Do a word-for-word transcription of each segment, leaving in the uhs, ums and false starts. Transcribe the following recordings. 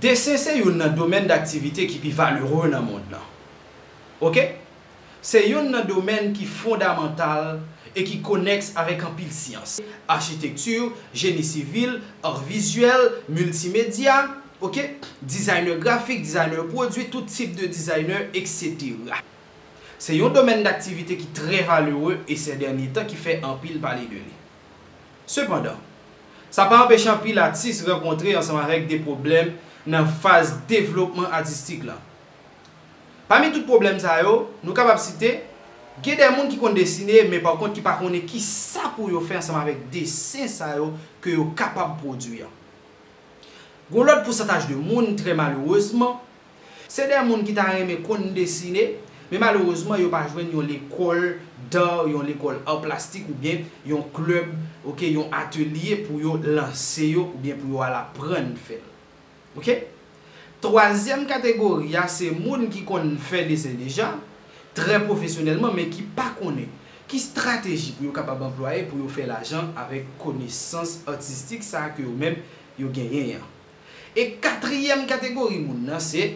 Desen se youn nan domèn daktivite ki pi valere nan mond lan. Oke? Se youn nan domèn ki fondamantal e ki konèks avèk anpil syans. Achitekti, jeni sivil, ar vizyèl, miltimedya, oke? Dizayner grafik, dizayner pwodui, tout tip de dizayner, etsetera. Se yon domèn daktivite ki trè valere e sè dènye tan ki fè anpil pale de li. Sepandan, sa pa anpeche anpil atis rankontre ansanm avèk de pwoblèm nan faz devlopman atistik lan. Pami tout pwoblèm sa yo, nou kapab site, gen de moun ki konn desine, men pa kont ki pa konnen ki sa pou yo fè ansanm avèk desen sa yo ke yo kapab pwodui an. Gon lòt pousantaj de moun, trè malerezman, se de moun ki ta renmen konn desine, men malerezman yo pa jwenn yon lekòl d'art, yon lekòl art plastik oubyen yon klèb, oke, yon atelye pou yo lanse yo oubyen pou yo al aprann fè l. Oke? Twazyèm kategori a se moun ki konn fè desen deja, trè pwofesyonèlman, men ki pa konnen ki estrateji pou yo kapab anplwaye pou yo fè lajan avèk konesans atistik sa a ke yo menm yo genyen an. E katriyèm kategori moun nan se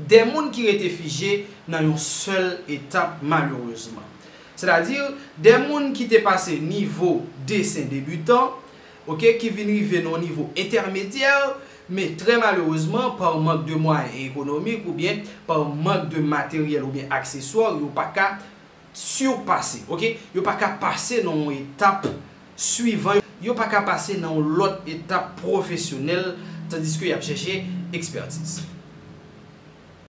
de moun ki rete fije nan yon sèl etap malerezman. Sètadi, de moun ki te pase nivo desen debitan, oke, ki vin rive nan yon nivo entèmedyè, men trè malerezman, pa mank de mwayen ekonomik oubyen pa mank de materyèl oubyen akseswa, yo pa ka sipase, oke? Yo pa ka pase nan yon etap swivan, yo pa ka pase nan yon lòt etap pwofesyonèl, tandiske y ap chèche ekspètiz.